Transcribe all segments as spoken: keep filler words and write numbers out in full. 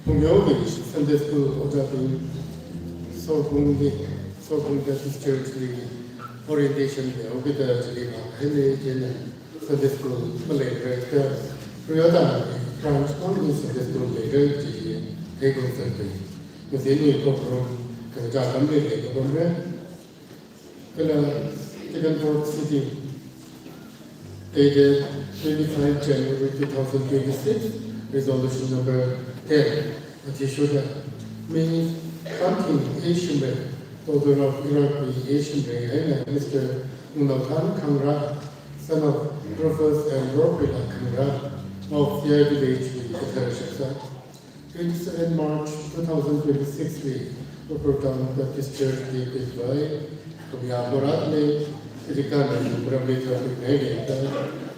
Phungyo Sunday School ojābing, Sorbungli, Sorbung Baptist Church li orientation leokida chili vāhaina, chieina Sunday School maleira, kha Ruyota branch only Sunday School leira chi hi heikong sāda. Ngazin hi Kokrom kachā atamli leipapamra. Kala Chickenford City, dated twenty-five January two thousand twenty-six, resolution number ten. Athishurda, mi Kanting A. Shimray, daughter of Iraq A. Shimray, and Mister Ngunalkhan Khangra, son of Rufus and Robrilla Khangra of Siyai village, Kathar Shaksa. Twenty-seven March two thousand twenty-six li Ukhrul Town Baptist Church li pivai, kumya borat le, Kathar Shaksa Ukhrul Town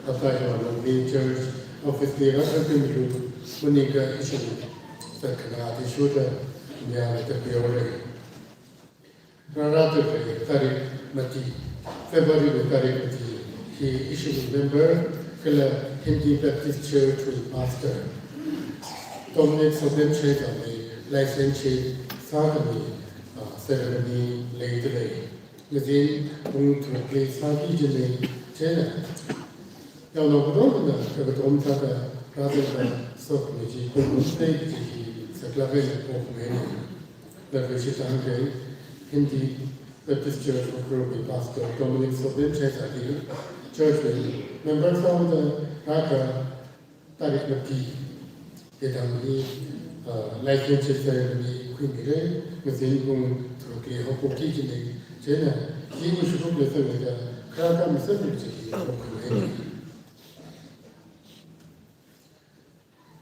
Baptist Church, Baptist Church Office li rākha kamilu, Monica Isham, sākhana athishurda, kumya le tapiore. Rārada khalei tarik mati, February wui tarik mati hi ishiwui member, kala Hindi Baptist Church wui pastor, Dominic Soben Shaiza wui licentiate sākhami, ah, ceremony leidalei. Ngazin pung tharukli sāki jina, chieina yaonao katonga kakatom sāda rāzangda sokmi chi pung tharuk chi hi saklāk eina pokmeina. Laga shitang kei Hindi Baptist Church Ukhrul wui Pastor Dominic Soben Shaiza hi church wui member sāda rākha tarik mati hi thang hi, ah, licentiate ceremony khuimira, ngazin pung tharukli haophoki jina, chieina hi ngu shuruk le thang le da kharā kha mi sāmi chi hi haophoki jina.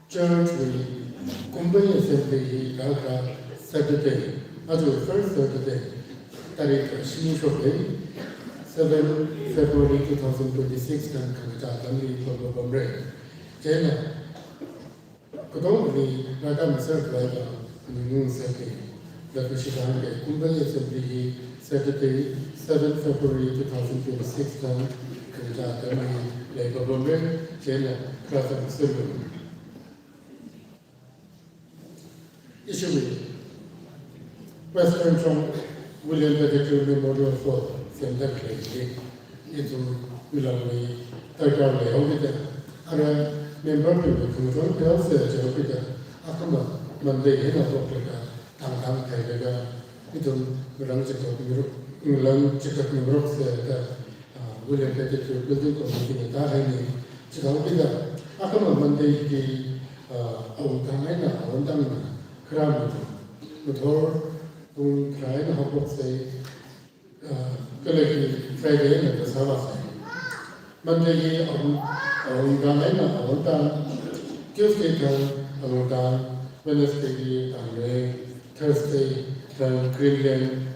Church wui Kumbai Assembly hi rākha Saturday, aja first Saturday, tarik shini shokli, seven February two thousand twenty-six thang khangachā atamli pamra pamra. Chieina, katongli rākha mi sākhavai vang ningung sāki. Laga shitang kei Kumbai Assembly hi Saturday, seven February two thousand twenty-six thang khangachā atamli leipapamra, chieina kharā sāmi sālu. Ishiwui Western Shong William Pettigrew Memorial Hall semda khalei hi ithum milang mi tarkar leihaokida, ara member bingwui khangachon pheosa jihaokida, akhama Monday hina haophoklaga, thangthang theilaga, ithum ngarang chithotngarok, ngarang chithotngaroksa da, ah, William Pettigrew Building Committee na tāhaina. Chithāhaokida, akhama Monday hi, ah, awungtang eina awantangna kharā mi, ngathor pung tharā eina haophoksa, ah, kala hi Friday eina thāsā vāsa. Monday hi awung, awungtang eina awantang, Tuesday thang awungtang, Wednesday hi Thangrei, Thursday thang Greenland,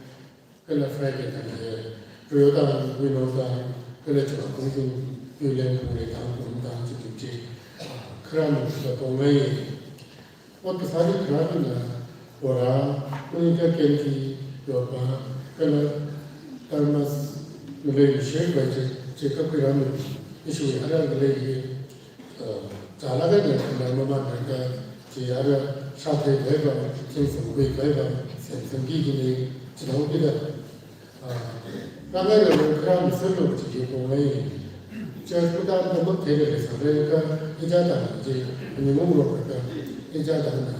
kala Friday thang hi Ruyotang, Wuinotang, kala Chungkungtung, Yulen, Phungreitang, Kumtang, Chitungchi, kharā mi sāda pongai. Ot kasāli kharā mina, bora, kunika kenki, yopa, kala thermos, ngalei mishek vai chi, chi kap kharā mi, ishiwui ara ngalei hi, eh, chālāk eina khanā mamanlaga, chi ara shāthei khavai vang, thingthang khuikhavai vang, semsemki jina, chithāhaokida, ah, khangailo kharā mi sālu chi hi pongai. Church putang tamok theida leisālaga, ichā tangna chi, ningungroklaga, ichā tangna,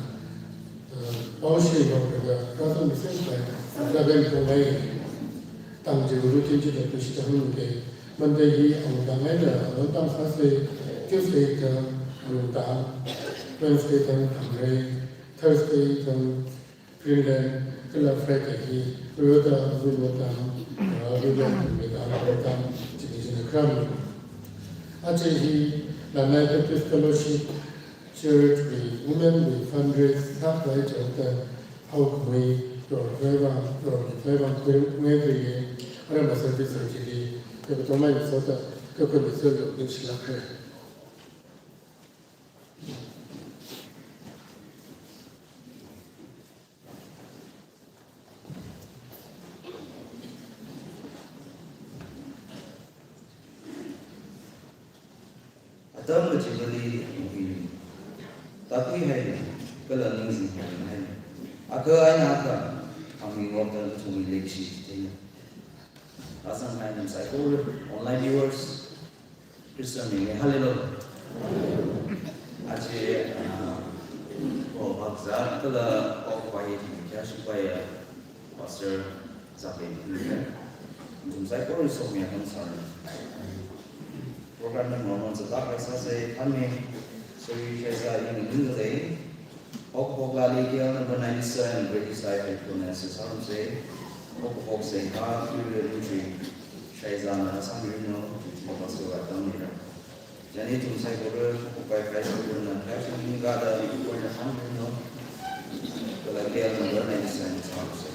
ah, paoshi ngroklaga, rāzang mi sākhavai, laga pongai. Tang chi routine chida push tang ke, Monday hi awungtang eina awantang sāsa, Tuesday thang awungtang, Wednesday thang Thangrei, Thursday thang Greenland, kala Friday hi Ruyotang, Wuinotang, ah, Greenland, Greenland, Greenland, chini chini kharā mi. Aja hi Lanai Baptist Fellowship Church wui women wui fundraise sākhavai chāngda haokhamei yorkhavai vang, yorkhavai vang khuingaikharei, ara maservice chili, kakatomai sāda, kakhuimi sālu ningshilākra. Atam kachivali, tapi hai, kala ningzing haina. Akha eina akha hāngmi ngokta kathum leikashi theina. Kasang hai nathum saikora, online viewers, Khrista mingli hallelujah. Aja, ah, ko hakza kala ko pai kya shi pai ya Pastor Zape. Nathum saikora somiya kangsar. Program na normal sa tak sa se kami so yi sa ini ningzai. Hok hok la li kia number ninety-seven, Great Desire Faithfulness, sa sārum se. Hok hok se ha, February three, Shaiza na sārum no, hok hok se wa tang ni ra. Jani ithum saikora, hok hok pai pai sa na, pai sa ni ga da, hok hok na sārum no. Kala kia number ninety-seven, sārum se.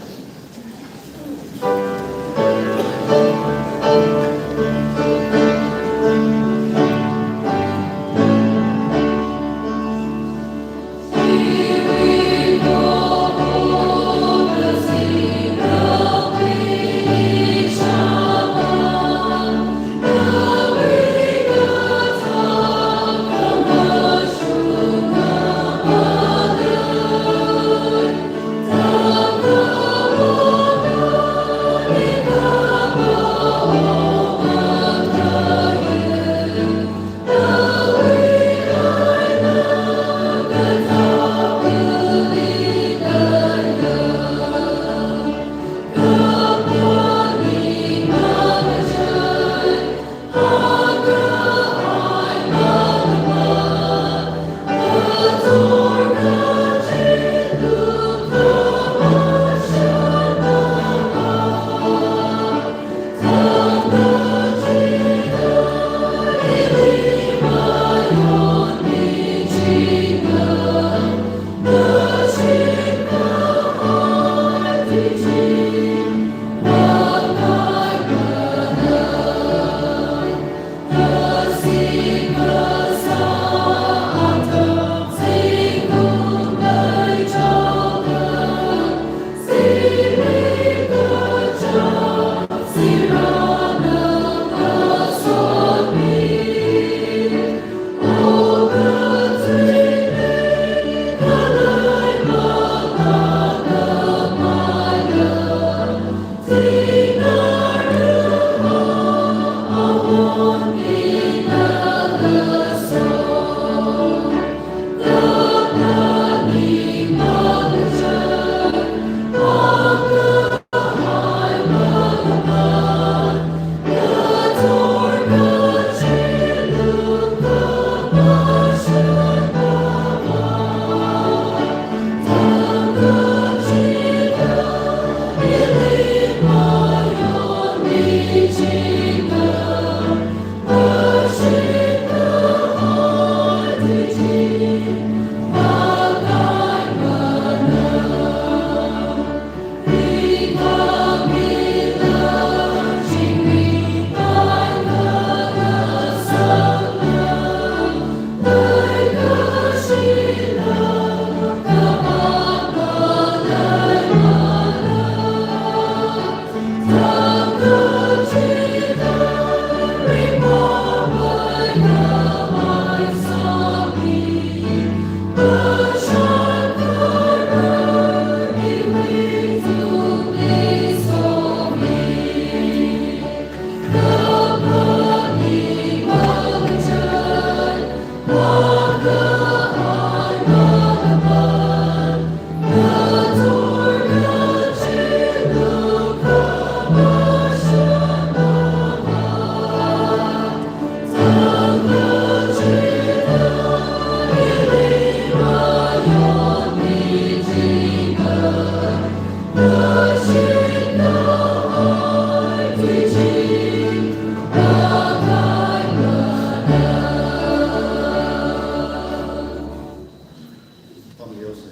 Pamyose.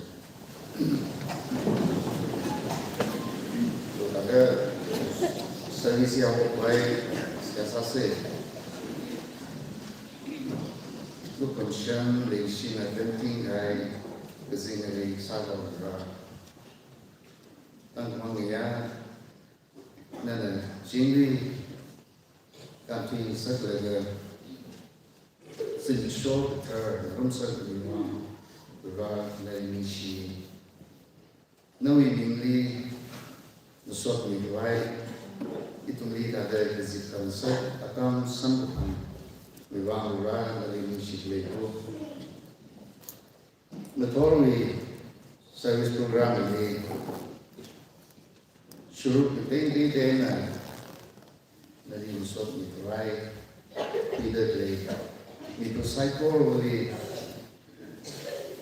Laga service ya hopai, siya sāse. Lukhamashan leishinga tenting hai, kazinga lei sālaga ra. Tangmang ya, nana chingri, kanti saklaga, zinsho kathar, rumsa kaniwa. Vare, nali ningshi. Nawui mingli masotmi khavai ithumli thāda kazip khangasak atam samkaphangwui vang Vare nali ningshi khalei ko. Nathorwui service program li shurup kateng tengna nali masotmi khavai mida khalei mithot saikorali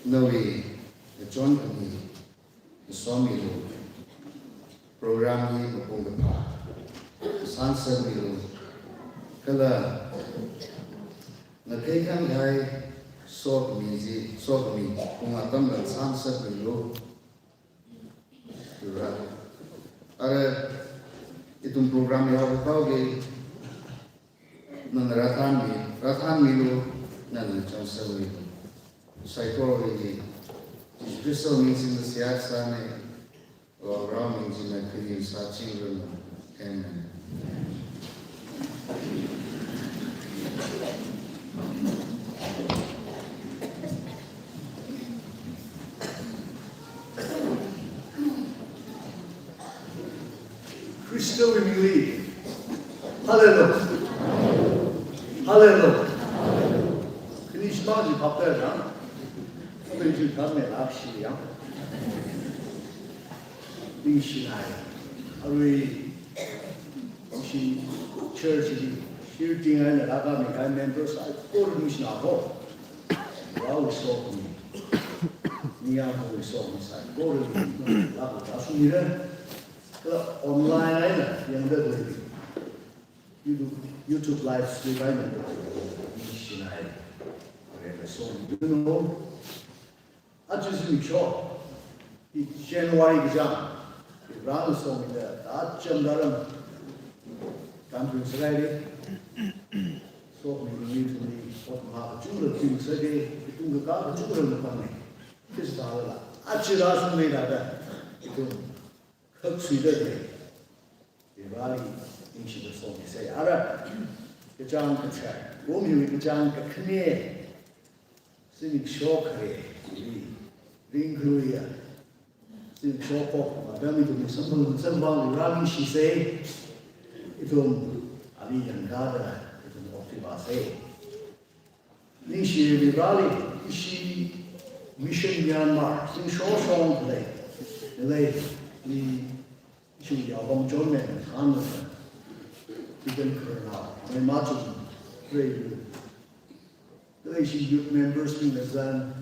nawui ngachon khami ngasomilu. Program hi mapung kaphā sāngasakmilu. Kala ngakhei khangai sokhami chi, sokhami pung atamla sāngasakmilu. Vare. Ara ithum program yaokathaoki nana rāthanmi, rāthanmilu, nana chānjam sāmilu. Saikorali Jishu Khristawui ming singda seihā sāna, Varewui ming singda khani sāchingranu. Amen. Khristawui mingli. Hallelujah. Hallelujah. Khani shimān chi phaptā na? Khani chi khamei lakshi yang. Ningshinai. Arui ningshi church li shirting eina rākāmi kahai members saikora ningshina ko. Varewui sokhami. Ningyāngwui sokhami saikora. Lāka tāshungmira. Kala online eina yangda khalei. YouTube, YouTube live stream eina ningshinai. Vare sokhami. Aja zimiksho, hi January kachāng, hi Varena somida, acham daram, kanpung sāhaira, sokhami ningli ithumli, ot makachungkha tingsaga, ithum kakā kachungkha mapangna. Khisālala, aja rāshungmida, ithum khaksuida lei. Vareli ningshida sokhami sai. Ara, kachāng kathā, Romewui kachāng kakhane, zimiksho khare, ringkhuiya. Zimiksho pok, madam ithum samphang samphang Vare ningshi sai. Ithum ali yangkāda, ithum okthui vāsai. Ningshi Vareli, ishi Mission Myanmar, singshong shong lei, lei, ni ishi yaobang chonmen, han, Deacon Colonel, mai machun, pray you. Lei ishi youth members bingla zang,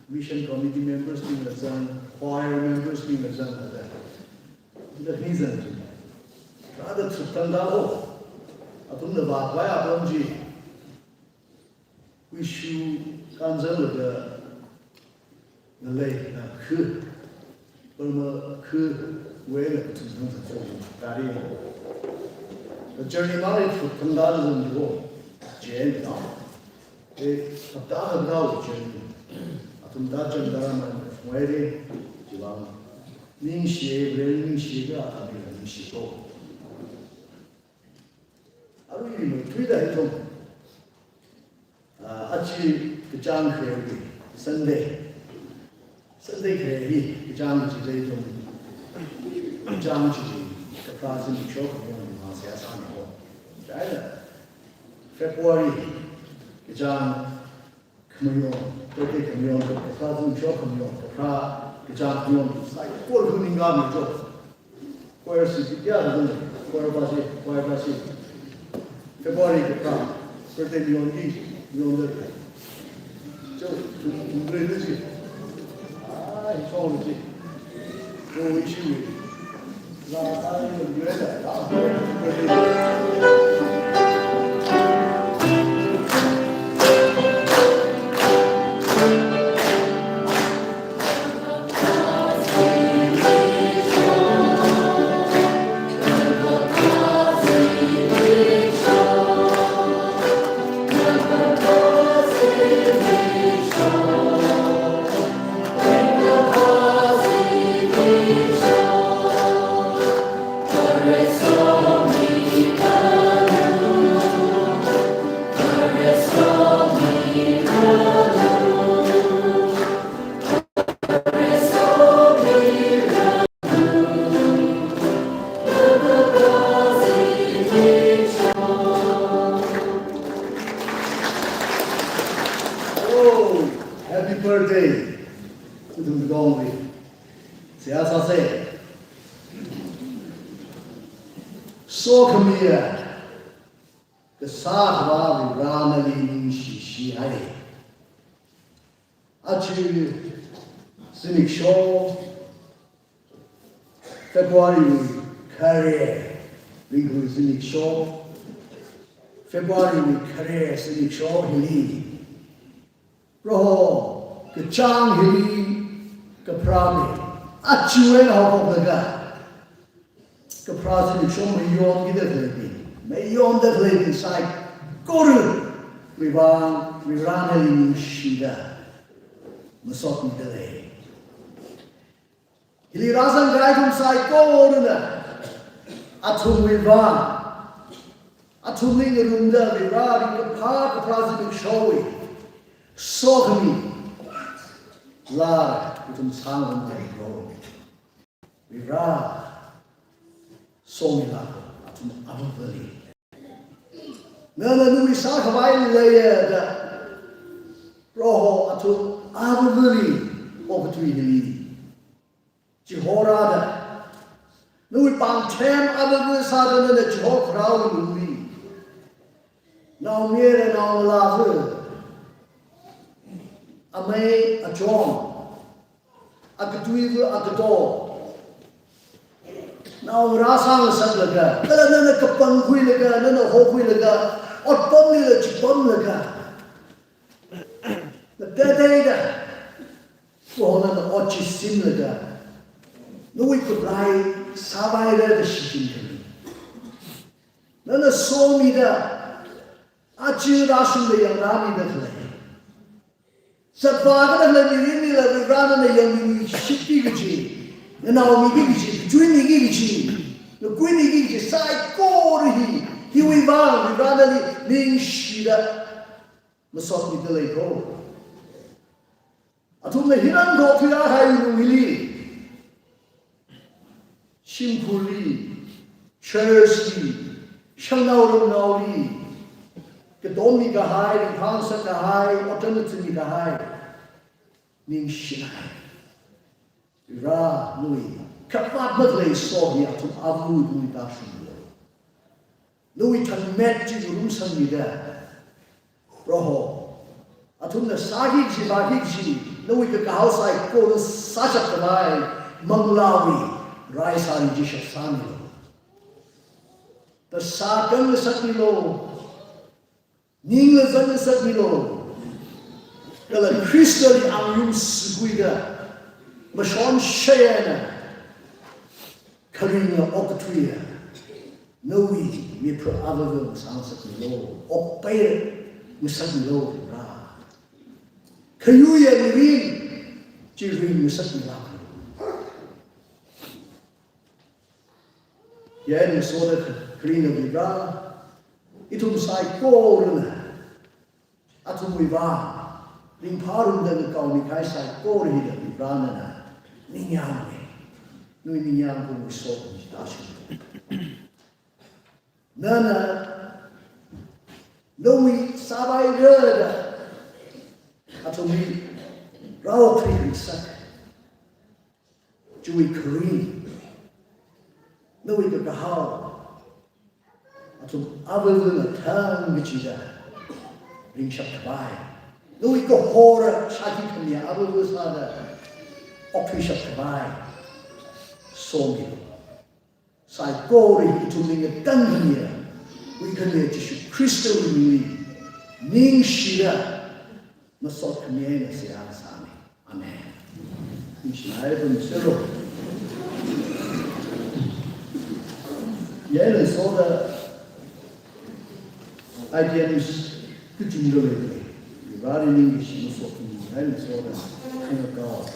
Mission Committee members bingla zang, choir members bingla zang, la da. Da ni zang. Rāda thup tangda ho. Athumna vākhavai apam chi. Wishu kanzang laga ngalei na khu, Burma khu, wui eina kathum thang thang thang, gari. The journey mari thuk thang da zang jo, jen na. E, hapta hapta wo jen. Athum da jen da man, wai de, jiwang. Ningshi, ren ningshi, ka athum ningshi ko. Arui ni matuida ithum. Ah, aja kachāng khare hi Sunday. Sunday khare hi kachāng chi lei ithum. Kachāng chi kaphā zimiksho khamayong ni ma seihā sāna ko. Chieina February kachāng khamayong, kachāng khamayong, kaphā zimiksho khamayong, kaphā kachāng khamayong, saikora hu ningkāmi jo. Choir si kya dun, choir ba si, choir ba si. February kaphā, birthday mayong ni, mayong da. Jo, tum, tum, bre, bre, si. Ai, chong, si. Ko, ishi, Birthday, ithum kachungkhawui seihā sāsa. Sokhamiya kasā Akhava Vare nali ningshishihai. Aja zimiksho, February wui khare, ringkhui zimiksho, February wui khare zimiksho hili, Proho kachāng hili kapharāmi, aja eina haophoklaga kapharā zimiksho mayonki da khaleibing, mayonda khaleibing saikorawui vang Vare nali ningshida masotmida lei. Hili rāzangkahai ithum saikorana athumwui vang, athumli ngarumda Vare ringkaphā kapharā zimikshowui sokhami laa ithum sāngarumda leiko. Vare somilāka athum Avāvali. Nana nawui sākhavai leiya da, Proho athum Avāvali okathui hili chihorāda, nawui pāngthem Avāva sāda nana chihokharāwui lungli, naomayara naongalāva, amei achon, akatuiva akato, naongarā sāngasaklaga, kala nana kapangkhuilaga, nana hokhuilaga, otpamlila chipamlaga, ngateiteida, Proho nana ot chi semlaga, nawui khutlai sāvaira da shichinkhami. Nana somida, aja rāshungda yangrāmida khalei, zatvākada khalei mirinlila Vare nana yangmishitki kaji, nganaomiki kaji, kachuimiki kaji, ngakuimiki kaji saikora hi, hiwui vang Vare nali ningshida masotmida leiko. Athumna hiran kho thuiakha lung hili, shimkhurli, church li, shangnao ramnaoli, katommi kahai, ringphāngasak kahai, otram ngathummi kahai, ningshinai. Vare nawui khavāt makhalei sokhami athum Avāvawui tāshunglu. Nawui thangmet chi ngarumsangmida, Proho, athumna sāki kaji, vāki kaji, nawui kakahao saikora sāshapkhavai manglāwui raisāri chi shapsangmilu. Phasā kangngasakmilu. Ningla zanngasakmilu. Kala Khristali angyum sākhuida, mashon shayana, kharinga okathuiya nawui mipha Avāva masāngasakmilu, okpai ngasakmilu Vare. Khayuiya mirin chi ringngasakmilu. Yain soda kharinga Vare, ithum saikorana athumwui vang ringphārumda ngakaomi kahai saikora hila Vare nana ningyānge. Nawui ningyāng khuiung soda tāshunglu. Nana nawui sāvaira da athumli rāokthuingasak. Chiwui kharing, nawui kakahao, athum Avāvana thang kachida ringshapkhavai, nawui kahora shākhi khamiya Avāva sāda okthuishapkhavai somilu. Saikora ithumli ngatangkhamiya, huikhamiya Jishu Khristawui mingli ningshida masotkhami eina seihā sāmi. Amen. Ningshinai pam sero. Yain soda items kachungkha lei. Vare ningshi masotkhami yain soda, ina kao,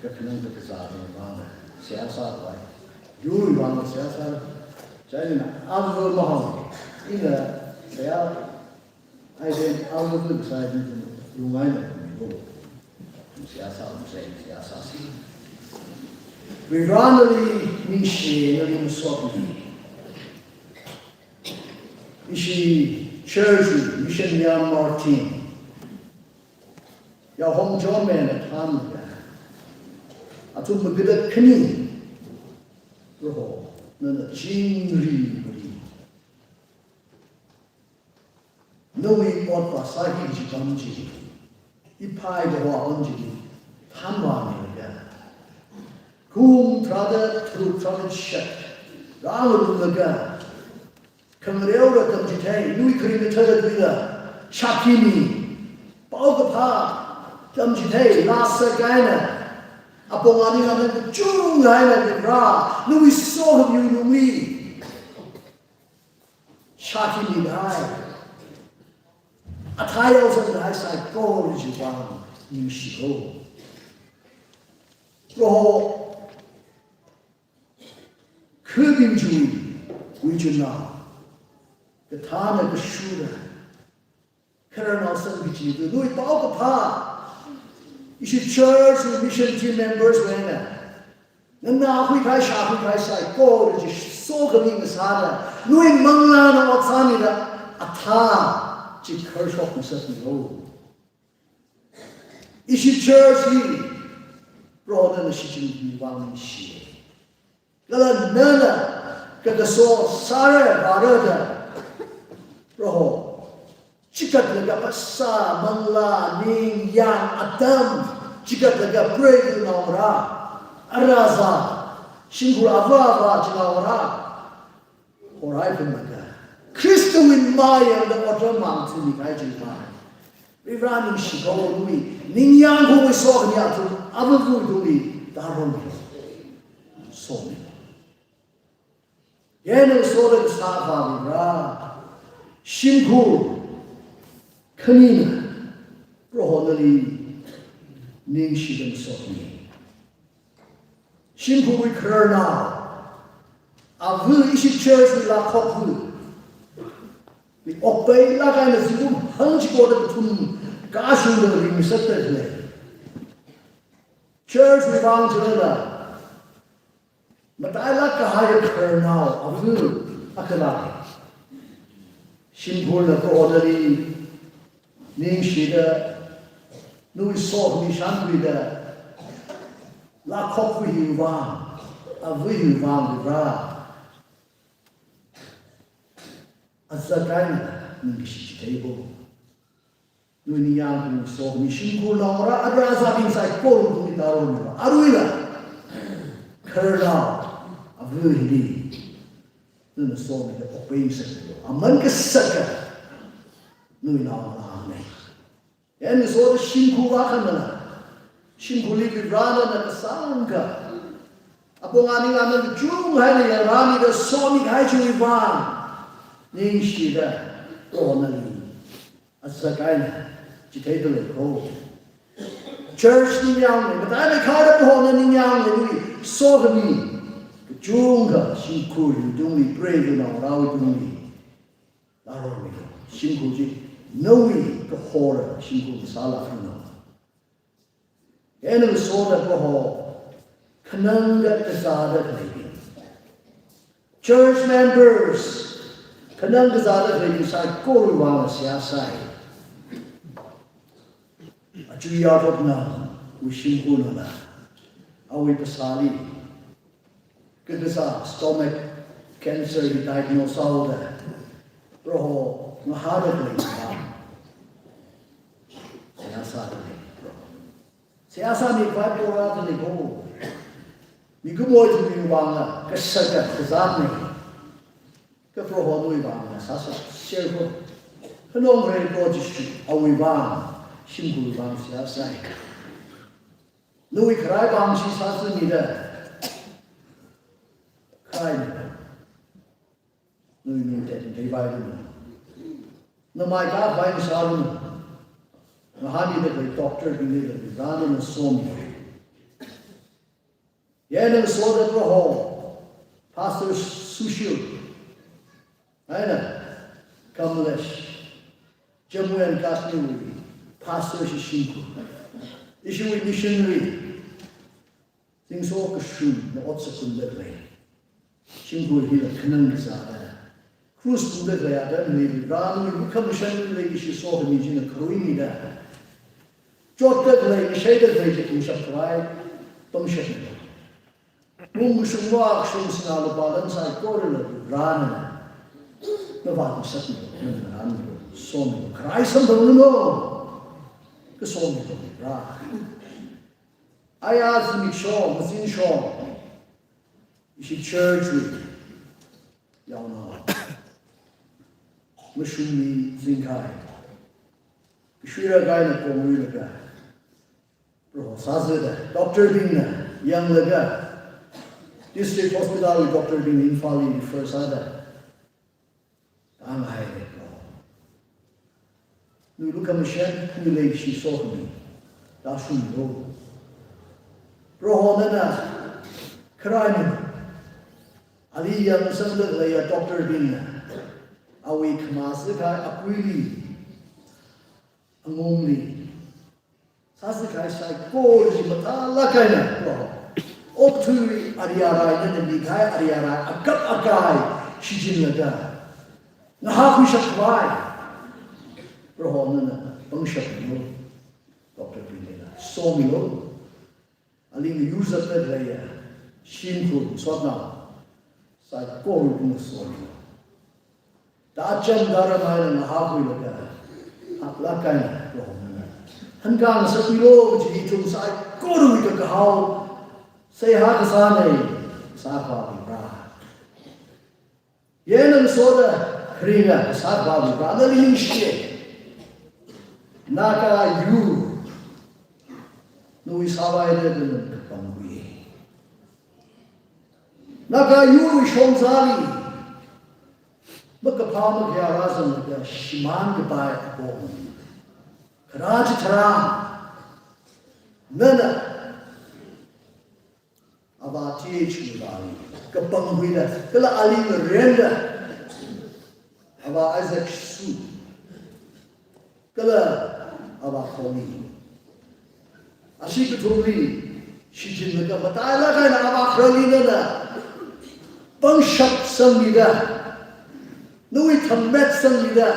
kakhanang kakazā vang seihā sāvai. Yurwui vang seihā sā. Chieina Avāva mahāng, ina seihā, ai den Avāva sāi ni lungaina mibo. Seihā sā, seihā sā. Vare nali ningshi, nali masotmi. Ishi church mission ya Martin. Yao Hong John men a than ya. Athum magada khani. Roho, nana chingri mari. Nawui ot pa sahi ji kam ji. Iphai ba wa on ji. Than wa ni ya. Kum trada tru trada shak. Rang lu ga. Khangareo ra tamchithei, nawui kharing kathara tuila, shākhi mi, paokaphā tamchithei, laa sākahaina, apong aning aman kachungkha eina Varivara, nawui sokhami lungli, shākhi mi kahai, athei yaosang kahai saikora chiwui vang ningshi ko. Proho, khubing chiwui, wui chunna, kathāna kashura, khararnao sangki chi, nawui paokaphā, ishi church, mission team members wui eina, nganākhui kahai, shākhui kahai saikora chi, sokhami ngasāda, nawui manglāna ot sāmida, athā, chi kharshok ngasakmilu. Ishi church li, Proho nana shichinbing vang ningshi. Kala nana, kakaso sāra vāra da, Proho, chikatlaga phasā, manglā, ningyāng, atam, chikatlaga preilu naongarā, ara zā, shimkhur avā avā chi naongarā, horai pamlaga, Khristawui mayarda otram mang thummi kahai chi mai. Varivara ningshi ko, nawui ningyāng khavai sokhami athum, avāvawui tungli, taro mi. Somi. Yena soda kasā Varivara. Shimkhur khanina, Proho nali ningshida somi. Shimkhurwui khararnao, ava ishi church wui laa khokva, mi okpei laa kahaina zingkum hangchikoda kathum kashungda ringngasakda lei. Church wui vang chilala, matailāk kahai khararnao, ava akhala. Shimkhurna Proho nali ningshida, nawui sokhami shānkhuida, laa khokva hiwui vang, ava hiwui vang Varivara. Azak eina ningkashi chithei bo. Nawui ningyāng khavai sokhami shimkhur naongarā, ara zābing saikora tungli taro mi ba. Aruila, khararnao, ava hili, nana somida okpei ngasakmilu. Aman kasaka, nawui naongarā ne. Yena soda shimkhur vākhanala, shimkhurli Varivara nana kasāngkha, apong aning aman kachungkha eina yangrāmida somi kahai chiwui vang ningshida, Proho nali azak eina chitheida lei ko. Church ningyāng lei, mataimei kharda Proho nali ningyāng lei, nawui sokhami kachungkha shimkhurwui tungli, preilu naongarāwui tungli, taro mi. Shimkhur chi nawui kahora shimkhur sālāklu. Yena soda Proho, khanang kazāda khaleibing, church members, khanang kazāda khaleibing saikorawui vang seihā sai. Aja yaotnawui shimkhurnala, awui phasāli, kakazā stomach cancer hi diagnose sāhaoda, Proho ngahāda khalei vang seihā sāda lei, Proho. Seihā sāmikhavai Proho rāda lei ko. Mikumowui vangla kasaka kazātna. Kha Proho nawui vangla sāsā share ko. Khanong rei Proho Jishu, awui vang, shimkhurwui vang seihā sai. Nawui kharai vang shi sāsāmida. Kharai ni. Nawui ming tei tei vai lu. Namai khavai sālu. Ngahānmida khalei doctor bingli Varivara nana somi. Yena soda Proho, Pastor Sushil, eina Kamlesh, Jammu and Kashmir wui pastor ishi shimkhur, ishiwui missionary, zingsho kashungna ot sākunda khalei shimkhur hila khanang kazāda, krus pungda khalei atamli, Varivara nawui commission leishi sokhami china kharuimida, chotda khalei, ngashaida khalei chi tumshap khavai pangshapna. Ungkashung, vākashung, sinā lupā lam saikorala Varena navāngasakmilu, navāngarānmilu, somilu, kharai samphanglu, kasomilu, Vare. Aya zimiksho, mazinshong, ishi church wui yaonao mashungmi zingkahai, kashuira kahaina kongruilaga, Proho sāzada, doctor bingna yanglaga, District Hospital wui doctor bing Imphal li refer sāda, tāngahaira Proho. Nawui lukhamashan, nawui leikashi sokhami tāshunglu. Proho, nana kharāmilu. Ali yangsangda khaleiya doctor bingna awui khamā sākahai, akuili, angumli sāzakahai saikora chi mathālāk eina, Proho, okathuiwui ari arai, nana mikahai ari arai akap akai shichinlaga, ngahākhuishap khavai, Proho, nana pangshapmilu. Doctor bingli somilu. Ali ngayur zatda khaleiya shimkhur masotnao saikora pung somilu. Tācham tāram eina ngahākhuilaga, haklāk eina Proho, nana hankāngasakmilu kaji ithum saikorawui kakahao seihā kasāna, Kasā Akhava Vare. Yena ngasoda kharinga Kasā Akhava Vare, nali ningshiya. Naga yur, nawui sāvaida nana kapangkhui. Naga yurwui shongzali makaphā makhayā rāzanglaga shimānkapai apong, kharā chitharan nana Avā T H Murali kapangkhuida, kala ali ngarenda, Avā Isaac Su, kala Avā Kholi. Ashi kathumli shichinlaga matailāk eina Avā kharali nana pangshap sangmida, nawui thangmet sangmida,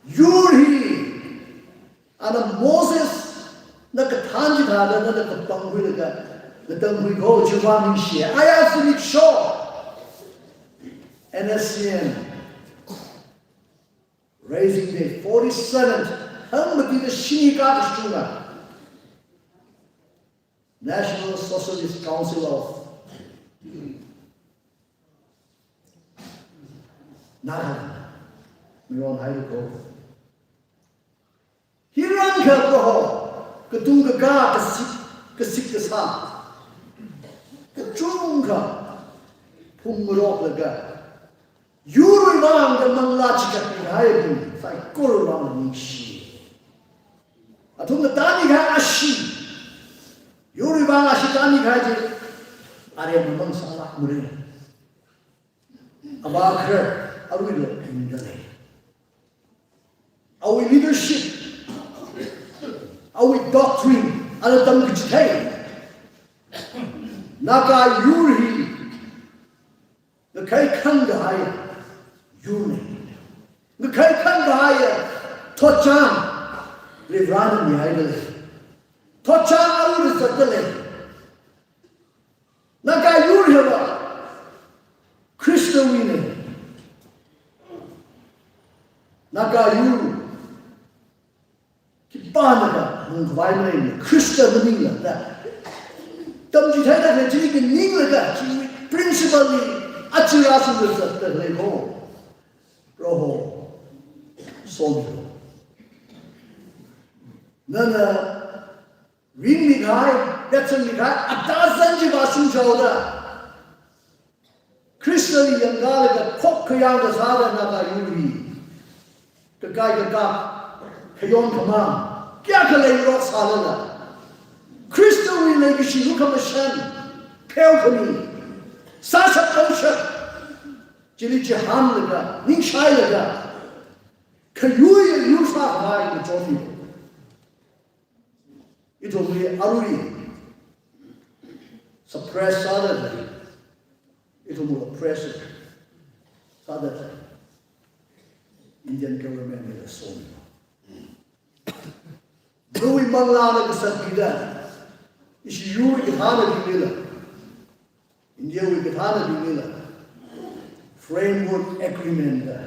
yur hi ana Mosesna kathān chithāda nana kapangkhuilaga, ngatangkhui kho, chiwui vang ningshiya. Aya zimiksho N S C N Raising Day forty-seventh, hangmatida shini kakashunga, National Socialist Council of Nagaland, miron hailu kho. Hi rāngakha Proho, katung kakā, kasik, kasik kasā kachungkha phungngaroklaga, yurwui vang kala manglā chikatmihaiwui vang saikorawui vang ningshi. Athumna tāmikahai ashee, yurwui vang ashee tāmikahai chi aremamang sālākmara. Avā khare aruila ringda lei. Awui leadership, awui doctrine, ana tamkachithei, Naga yur hi ngakhai khangkahai yurna. Ngakhai khangkahai thotchān Varena mihaida lei. Thotchān aruila zatda lei. Naga yur hiva Khristawuina. Naga yur khipānakha mungkhavai maleimana, Khrista maningla da tamchitheida khalei chi ninglaga, chi principle li aja rāshungda zatda lei kho. Proho, somilu. Nana ringmikahai, yatsangmikahai atazan chi vāshung chaoda, Khristali yangkalaga khokkhayang kasāda Naga yur hi kakai kakap, khayon khamāng kayākha leirok sālala, Khristawui leikashi lukhamashan, khayok khami, sāshap tongshap chili chihānlaga, ningshailaga, khayui yur sākhavai kachon hi. Ithumwui arui suppress sāda lei, ithumwui oppressor sāda lei Indian government li la song. Nawui Manglāna kasatmida, ishi yur kathānabinglila, India wui kathānabinglila, Framework Agreement da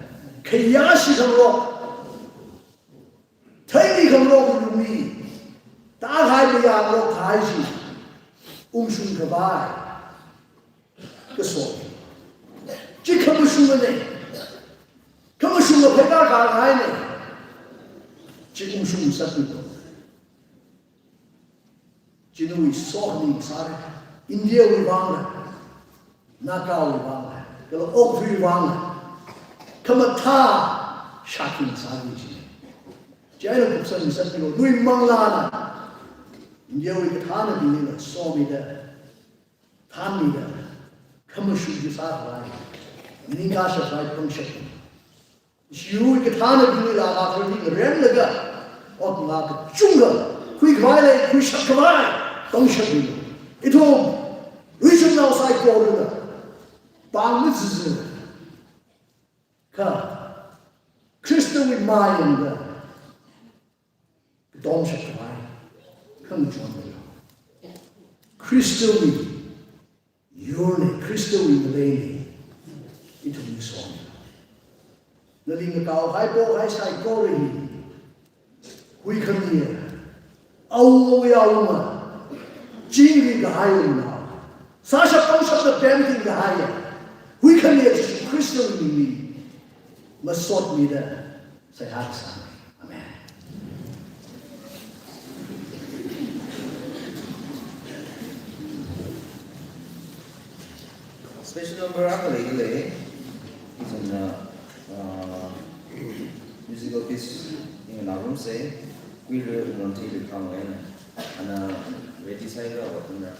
khayāshi khangarok, theimi khangarok lumi, tākahai mayāngarok kahai chi ungshung khavai kaso. Chi khamashunga ne. Khamashunga phaikā kahaina. Chi ungshung sātmilu. Chi nawui sokhami sāra. India wui vangla, Naga wui vangla, kala okathui vangla, khamathā shākhi sāki chi. Chieina kupsang sātmilu. Nawui manglāna India wui kathānabinglila somida, thanmida, khamashung chi sākhavai, ningkashap khavai pangshap. Ishi yur kathānabinglila ākha tharli ngaremlaga, ot ngalā kachungkha khuikhavai lei, khuishap khavai pangshapmilu. Ithum, iwui chānao saikorala pāng machichā, kha Khristawui mayonda katomshap khavai khangachon leiya. Khristawui yurna, Khristawui ngaleina ithumwui sokhami. Nali ngakaokahai pokahai saikora hi, huikhamiya, awungawui awunga, chingri kahai awunga, sāshap pangshapda pemting kahaiya, huikhamiya Jishu Khristawui mingli masotmida seihā kasāna. Amen. Special number akha leili. Ithumna, uh, musical piece nganārumsa, Kuirui Nonti Likhang eina. Ana ready sāhaira, vātumra.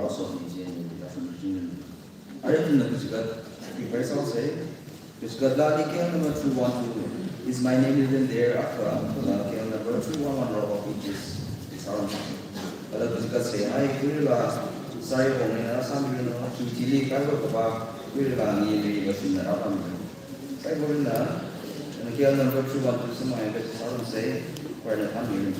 House of D J and the Dashun Jin. Are ithumna kachigat prepare sāsa. Kachigat lali K L number two one two, "Is My Name Written There?" akha, kala K L number two one one, "Rock of Ages," sāra. Kala kachigat sāhai khuirala, Saihong eina Samyun eina Chingthili kaiva kapa khuirala ani lei vāshunna rāpam. Saikorana, K L number two one two sāmai vāshi sārumsa, choir na tham yun.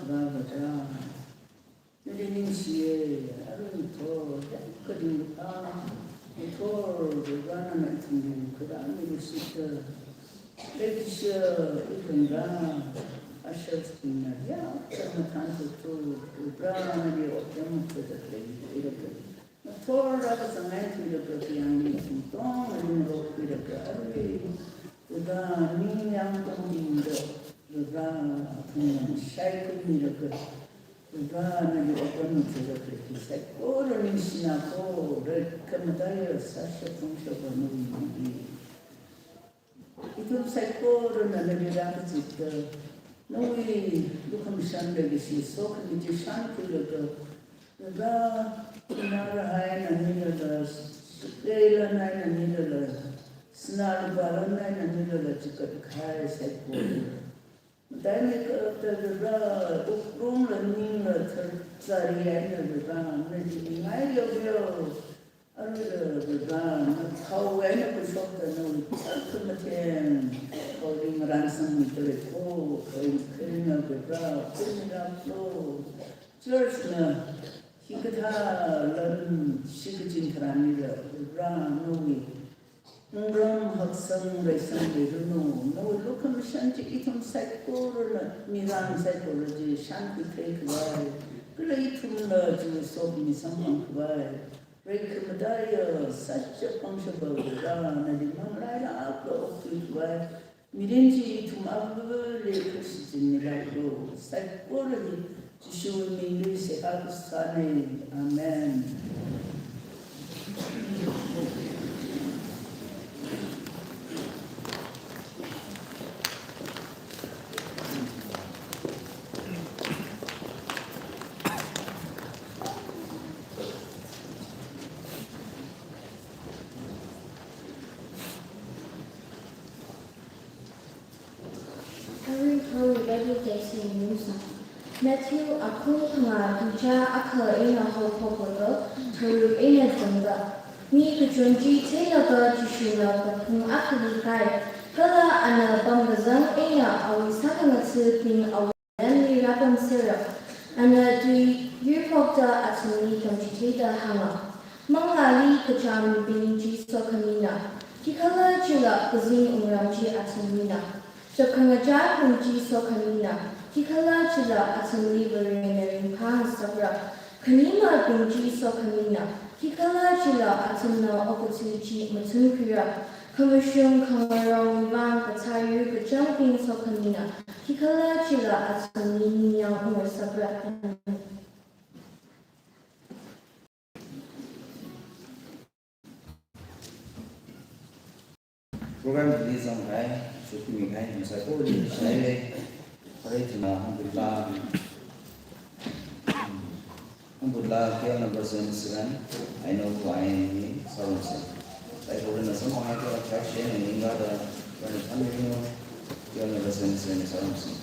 Vā Vā, nali ningshiya, arui ngathor, ya, kachungkha, ngathor, Vā Vā nana ithumli kharā ningshida, leikashiya, iwui eina, ushers bingna, ya, chānjam mathān thothu, Vā Vā nali okjam machāda leira. Ngathor rākazang eina thuilaga khayāngli ithum katonga ringrok khuilaga arui, Vā Vā ningyāng katongbingda, Vā Vā athumna shaikhuimilaga, Vā Vā nali okjam machāda khalei saikora ningshina ko, rekhamataiya sāshap pangshapa nawui mangli. Ithum saikorana nali rākazipda, nawui lukhamashan leikashi sokhami chi shānkhuilaga, Vā Vā, ngarāhai eina nilala, sukei lan eina nilala, sinā lupā lan eina nilala, chikat kahai saikora. Mataimeikapta Vā Vā, wuklungla ningla tharzari eina Vā Vā, nali ngai yao yao. Aruila Vā Vā, nathao eina kashokta nawui tharkhamatheng, khaoring ransangmida lei ko, kharing kharingna Vā Vā, khuimilāklu. Church na hikathā lam shikachin tharanlila, Vā Vā, nawui ngarān haksang reisang leiranu, nawui lukhamashan chi ithum saikorana, mirang saikora chi shānkhuithei khavai, kala ithumla chiwui sokhami samphang khavai, rekhamataiya sāshap pangshapa Vā Vā, nali manglā eina apla okthui khavai, mirin chi ithum avāvali khuishichinmilāklu. Saikora hi Jishuwui mingli seihā kasāna. Amen. Arui haoda Bible text hi ngarumsa. Matthew akhum phangā tuicha akha eina haophoklaga tharuk eina zangda. Mi kachon chi theilaga Jishuna kaphung akhali kai. Kala ana pamkazang eina awui sākhangathabing awui nganli rāpamsera. Ana tui yuiphokta athumli tamchitheida hānga, manglāli kachāmbing chi sokhamina, khikhalajila kazing wungram chi athumlina. Chapkhangachā pung chi sokhamina, khikhalajila athumli Varena ringphāngasakra. Khanimabing chi sokhamina, khikhalajila athumna okathui chi mathunkhuira. Khamashung khangarongwui vang kathā yur kachangbing sokhamina, khikhalajila athumli ningyāng ungngasakra. Program release on kai, shooting kai, masa ko di shai le. Pare tina hambutla, hambutla K L number seventy-seven, I know who I am ni, Sarumsing. Like, we're in the same one, I feel like I share and in God, uh, when it's under, you know, K L number seventy-seven, Sarumsing.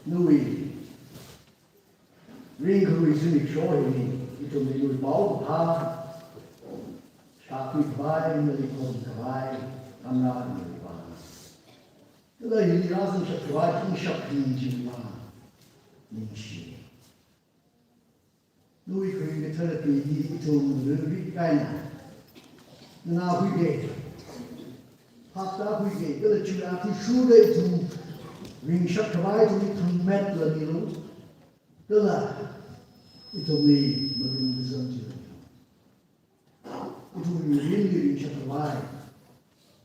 Nawui ringkhavai zimiksho hili, ithumli nawui paokaphā shākhuikhavai, nali khomkhavai, khangarān nawui vang. Kala hili rāzangshap khavai pangshap hi chiwui vang ningshi. Nawui kharing kathara tui hi ithum rirrit kahaina. Nganākhuiga, phaptākhuiga, kala chiwui athishurda ithum ringshap khavai ithumli thangmetlāmilu. Kala ithumli malung kazang chila ithumwui mirinli ringshap khavai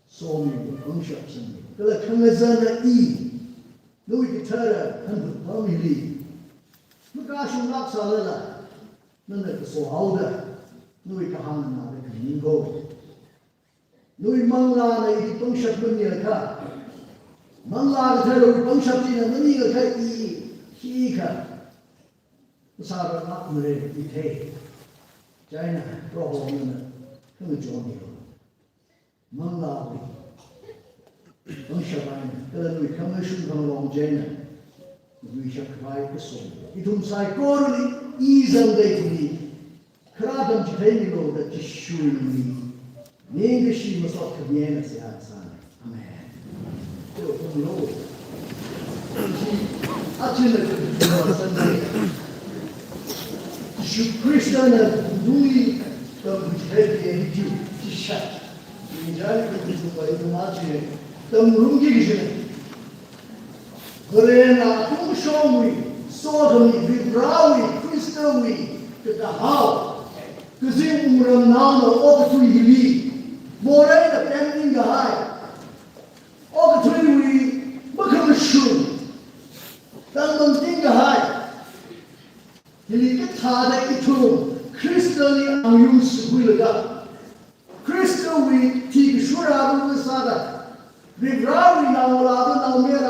somilu, pangshap sangmilu. Kala khangazana i, nawui kathara hanphut pam hili makashunglāk sālala, nana kaso haoda, nawui kahāng nganāda khaningko. Nawui manglāna ili pangshap maningakha, Manglā Katharawui pangshap china maningakha i khikha masārarlākmara da thei. Chieina Proho nana khangachon milu. Manglāwui pangshap eina, kala nawui khangashung khangarong chieina, nawui shap khavai kaso. Ithum saikorali i zangda ithumli kharā tamchitheimilu da Jishuwui mingli ningkashi masot khami eina seihā kasāna. Amen. Yo, kum lo. Chi, achina Sunday. Jishu Khristana tungli tamchitheiki eina chi, chi shat. Ningjali kutupai kuma chi tamrumki kajina. Varena atungshongwui sokhami, Varivarāwui, Khristawui kakahao, kazing wungramnaona okathui hili moreina pemning kahai, okathuiwui makhamashung tangmangting kahai hili kathāda ithum Khristali angyung sākhuilaga, Khristawui thikashura rālu sāda, Varivarāwui naongalāva, naomayara